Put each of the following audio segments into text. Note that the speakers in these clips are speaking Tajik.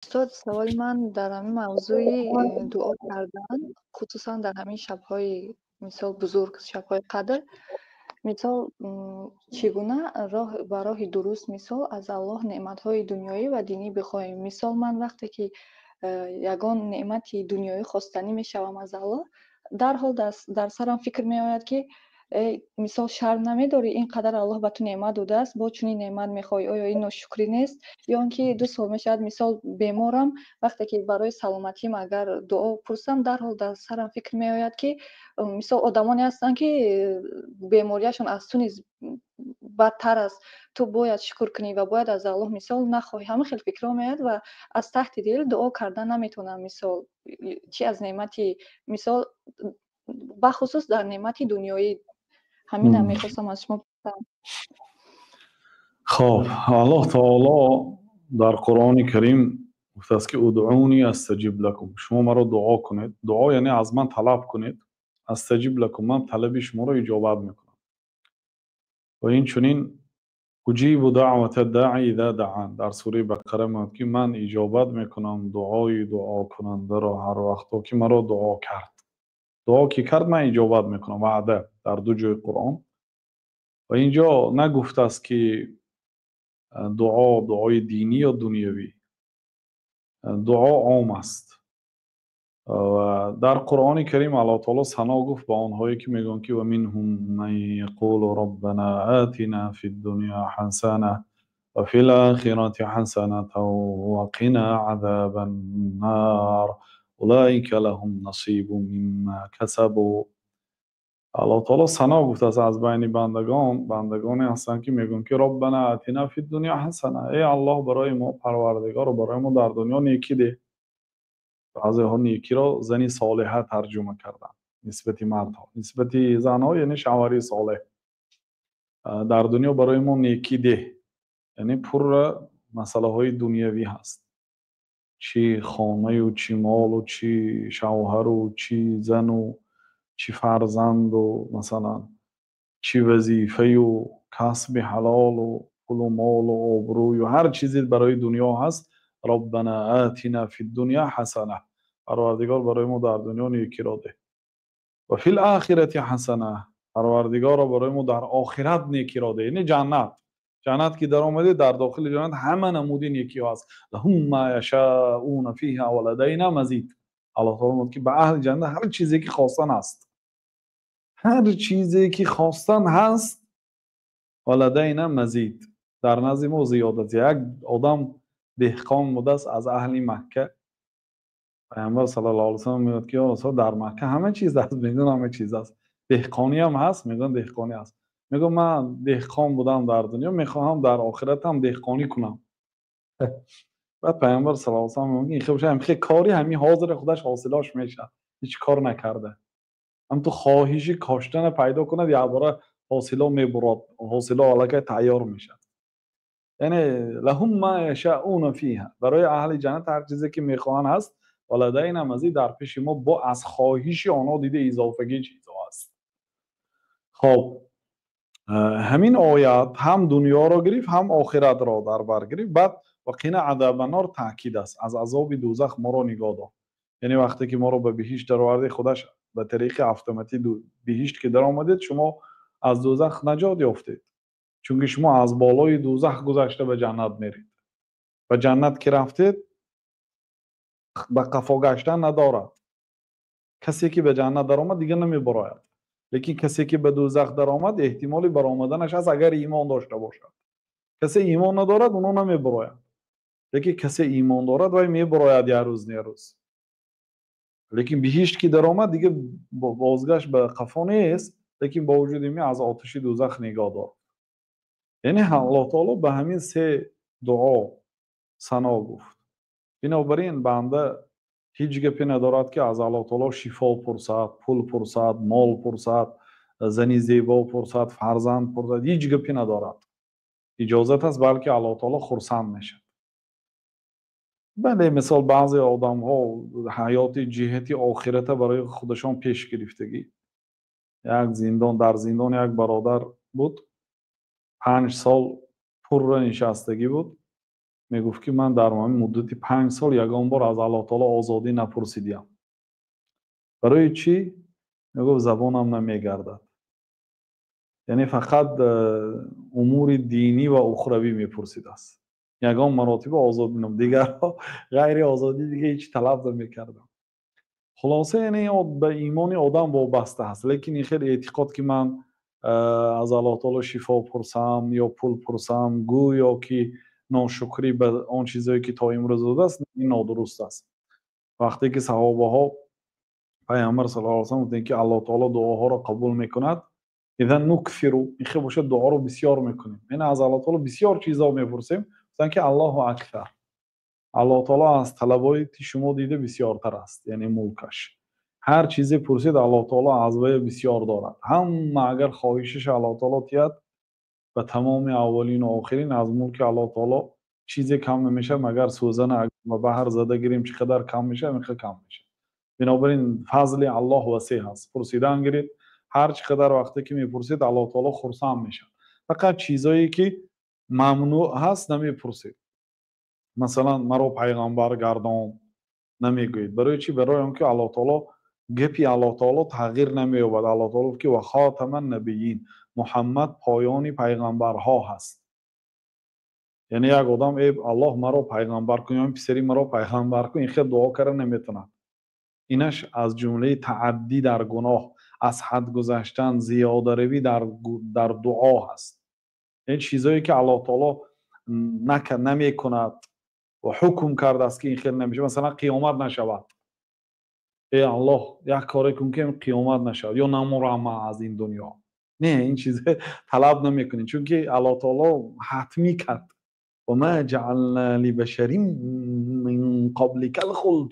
Устод, саволи ман дар ҳамин мавзӯи дуо кардан, хусусан дар ҳамин шабҳои, мисол, бузург, шабҳои қадр, мисол, чӣ гуна роҳ ба роҳи дуруст, мисол, аз Аллоҳ неъматҳои дунёӣ ва динӣ бихоҳем? Мисол, ман вақте ки ягон неъмати дунёӣ хостанӣ мешавам аз Аллоҳ, дарҳол дар сарам фикр меояд, ки эй, мисол, шарм намедорӣ, ин қадар Аллоҳ ба ту неъмат додааст, бо чунин неъмат мехоҳӣ, оё ин ношукрӣ нест? Ё он ки 2 сол мешавад, мисол, беморам, вақте ки барои саломатиам агар дуо пурсам, дарҳол дар сарам фикр меояд, ки мисол, одамоне ҳастанд, ки бемориашон аз ту низ бадтар аст, ту бояд шукр кунӣ ва бояд аз Аллоҳ, мисол, нахоҳӣ. Ҳамин хел фикрҳо меояд ва аз таҳти дил дуо кардан наметавонам, мисол, чи аз неъмати, мисол, бахусус дар неъмати дунёӣ. Ҳаминам мехостам аз шумо пурсам. Хоб, Аллоҳ таоло дар Қуръони Карим гуфтааст, ки ادعوني أستجب لكم, шумо маро дуо кунед, дуо яъне аз ман талаб кунед, أستجب لكم, ман талаби шуморо иҷобат мекунам. Ва инчунин أجيب دعوة الداع إذا دعان, дар сураи Бақара меояд, ки ман иҷобат мекунам дуои дуокунандаро ҳар вақто ки маро дуо кард. Дуо ки кард, ман иҷобат мекунам, ваъда дар ду ҷои Қуръон. Ва инҷо нагуфтааст, ки дуо дуои динӣ ё дунявӣ, дуо ом аст. Ва дар Қуръони Карим Аллоҳ таоло сано гуфт ба онҳое, ки мегӯянд, ки ومنهم من يقول ربنا آتنا في الدنيا حسنة وفي الآخرة حسنة وقنا عذاب النار أولئك لهم نصيب مما كسبوا. Аллоҳ таоло сано гуфтааст: аз байни бандагон бандагоне ҳастанд, ки мегӯянд, ки ربنا آتنا في الدنيا حسنة, эй Аллоҳ, барои мо, Парвардигоро, барои мо дар дунё некӣ деҳ. Баъзеҳо некиро зани солиҳа тарҷума карданд нисбати мардҳо, нисбати занҳо яъне шавҳари солеҳ. Дар дунё барои мо некӣ деҳ, яъне пурра масъалаҳои дунявӣ ҳаст, чӣ хонаю, чӣ молу, чӣ шавҳару, чӣ зану, чӣ фарзанду, масалан, чӣ вазифаю, касби ҳалолу, пулу молу, обрӯю, ҳар чизе барои дунё ҳаст. ربنا آتنا في الدنيا حسنة, Парвардигор, барои мо дар дунё некиро деҳ. وفي الآخرة حسنة, Парвардигоро, барои мо дар охират некиро деҳ, яъне ҷаннат. Ҷаннат ки даромадед, дар дохили ҷаннат ҳама намуди некиҳо ҳаст. لهم ما يشاءون فيها ولدينا مزيد. Аллоҳ таоло мегӯяд, ки ба аҳли ҷаннат ҳар чизе ки хостан ҳаст, ҳар чизе ки хостан ҳаст. ولدينا مزيد, дар назди мо зиёдат. Як одам деҳқон будааст аз аҳли Макка. Пайғамбар صلى الله عليه وسلم мегӯяд, ки ё Расул, дар Макка ҳама чиз аст. Мегӯяд: ҳама чиз аст. Деҳқониам ҳаст? Мегӯянд: деҳқонӣ ҳаст. Мегӯяд: ман деҳқон будам дар дунё, мехоҳам дар охиратам деҳқонӣ кунам. Баъд Пайғамбар صلى الله عليه وسلم мегӯяд: ин хел хел кори ҳамин ҳозире худаш ҳосилош мешавад, ҳеҷ кор накарда. Ҳам ту хоҳиши коштана пайдо кунад, якбора ҳосило мебурад, ҳосило аллакай тайёр мешавад. Яъне لهم ما يشاءون فيها, барои аҳли ҷаннат ҳар чизе ки мехоҳанд ҳаст. ولدينا مزيد, дар пеши мо бо аз хоҳиши онҳо дида изофагӣ чизҳо ҳаст. Хоб, ҳамин оят ҳам дунёро гирифт, ҳам охиратро дар бар гирифт. Баъд وقنا عذاب النار таъкид аст: аз азоби дӯзах моро нигоҳ дор. Яъне вақте ки моро ба биҳишт даровардӣ, худаш ба тариқи автоматӣ, биҳишт ки даромадед, шумо аз дӯзах наҷот ёфтед, чунки шумо аз болои дӯзах гузашта ба ҷаннат меред. Ба ҷаннат ки рафтед, ба қафо гаштан надорад. Касе ки ба ҷаннат даромад, дигар намебарояд, лекин касе ки ба дӯзах даромад, эҳтимоли баромаданаш ҳаст, агар имон дошта бошад. Касе имон надорад, оно намебарояд, лекин касе имон дорад, вай мебарояд як рӯз не рӯз. Лекин биҳишт ки даромад, дига бозгашт ба қафо нест. Лекин бо вуҷуди ин аз оташи дӯзах нигоҳ дор. Яъне Аллоҳ таоло ба ҳамин се дуо сано гуфт. Бинобар ин банда ҳеҷ гапе надорад, ки аз Аллоҳ таоло шифо пурсад, пул пурсад, мол пурсад, зани зебо пурсад, фарзанд пурсад, ҳеҷ гапе надорад, иҷозат аст, балки Аллоҳ таоло хурсанд мешавад. Бале, мисол, баъзе одамҳо ҳаёти ҷиҳати охирата барои худашон пеш гирифтагӣ. Як зиндон, дар зиндон як бародар буд, 5 сол пурра нишастагӣ буд. Мегуфт, ки ман дар муддати 5 сол ягон бор аз Аллоҳ таоло озодӣ напурсидиям. Барои чӣ? Мегуфт, забонам намегардад. Яъне фақат умури динӣ ва ухравӣ мепурсидааст, ягон маротиба озодӣ, дигарҳо ғайри озодӣ дига ҳеҷ талаб намекардам. Хулоса, яъне ба имони одам вобаста аст. Лекин ин хел эътиқод, ки ман аз Аллоҳ таоло шифо пурсам ё пул пурсам, гӯё ки ношукрӣ ба он чизое, ки то имрӯз додааст, ин нодуруст аст. Вақте ки саҳобаҳо Пайғамбар саллаллоҳу алайҳи васаллам гуфтанд, ки Аллоҳ таоло дуоҳоро қабул мекунад, إذن نكثر, ин хел бошад, дуоро бисёр мекунем, яъне аз Аллоҳ таоло бисёр чизҳо мепурсем. Гуфтанд, ки الله أكثر, Аллоҳ таоло аз талаботи шумо дида бисёртар аст. Яъне мулкаш, ҳар чизе пурсид, Аллоҳ таоло аз вая бисёр дорад. Ҳама агар хоҳишаш Аллоҳ таоло тиҳад, ба тамоми аввалину охирин аз мулки Аллоҳ таоло чизе кам намешавад, магар сӯзана ба баҳр зада гирем, чӣ қадар кам мешавад, ин қадар кам мешавад. Бинобар ин фазли Аллоҳ васеъ аст. Пурсидан гиред, ҳар чӣ қадар вақте ки мепурсед, Аллоҳ таоло хурсанд мешавад. Фақат чизое, ки мамнӯъ ҳаст, намепурсед. Масалан, маро пайғамбар гардон намегӯед. Барои чӣ? Барои он ки Аллоҳ таоло, гапи Аллоҳ таоло тағйир намеёбад. Аллоҳ таоло гуфт, ки وخاتم النبيين, Муҳаммад поёни пайғамбарҳо ҳаст. Яъне як одам: «Э, Аллоҳ, маро пайғамбар кун» ё «Писари маро пайғамбар кун», ин хел дуо карда наметавонад. Инаш аз ҷумлаи тааддӣ дар гуноҳ, аз ҳад гузаштан, зиёдаравӣ дар дуо ҳаст. Яъне чизое, ки Аллоҳ таоло намекунад ва ҳукм кардааст, ки ин хел намешавад. Масалан, қиёмат нашавад. «Э, Аллоҳ, як коре кун, ки қиёмат нашавад ё намурам ман аз ин дунё», не, ин чизе талаб намекунед, чунки Аллоҳ таоло ҳатмӣ кард: وما جعلنا لبشر من قبلك الخلد.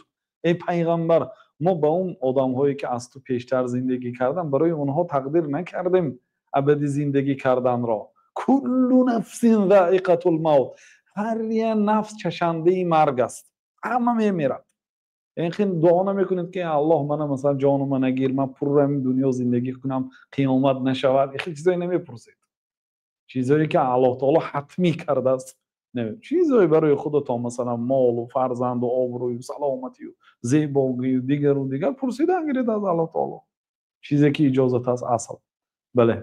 Эй пайғамбар, мо ба он одамҳое, ки аз ту пештар зиндагӣ карданд, барои онҳо тақдир накардем абадӣ зиндагӣ карданро. كل نفس ذائقة الموت, ҳар як нафс чашандаи марг аст, ҳама мемирад. Яъне хел дуо намекунед, ки Аллоҳ, мана, масалан, ҷонума нагир, ман пурра ин дунё зиндагӣ кунам, қиёмат нашавад. Хел чизое намепурсед, чизое, ки Аллоҳ таоло ҳатмӣ кардааст. Чизое барои худатон, масалан, молу фарзанду обрӯю саломатию зебогию дигару дигар пурсидан гиред аз Аллоҳ таоло, чизе, ки иҷозат аст асл. Бале,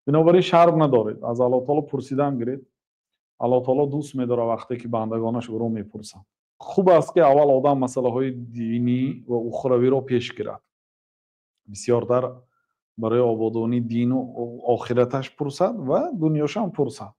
бинобар ин шарм надоред, аз Аллоҳ таоло пурсидан гиред. Аллоҳ таоло дӯст медорад, вақте ки бандагонаш ӯро мепурсанд. Хуб аст, ки аввал одам масъалаҳои динӣ ва ухравиро пеш гирад, бисёртар барои ободонии дину охираташ пурсад ва дунёшам пурсад.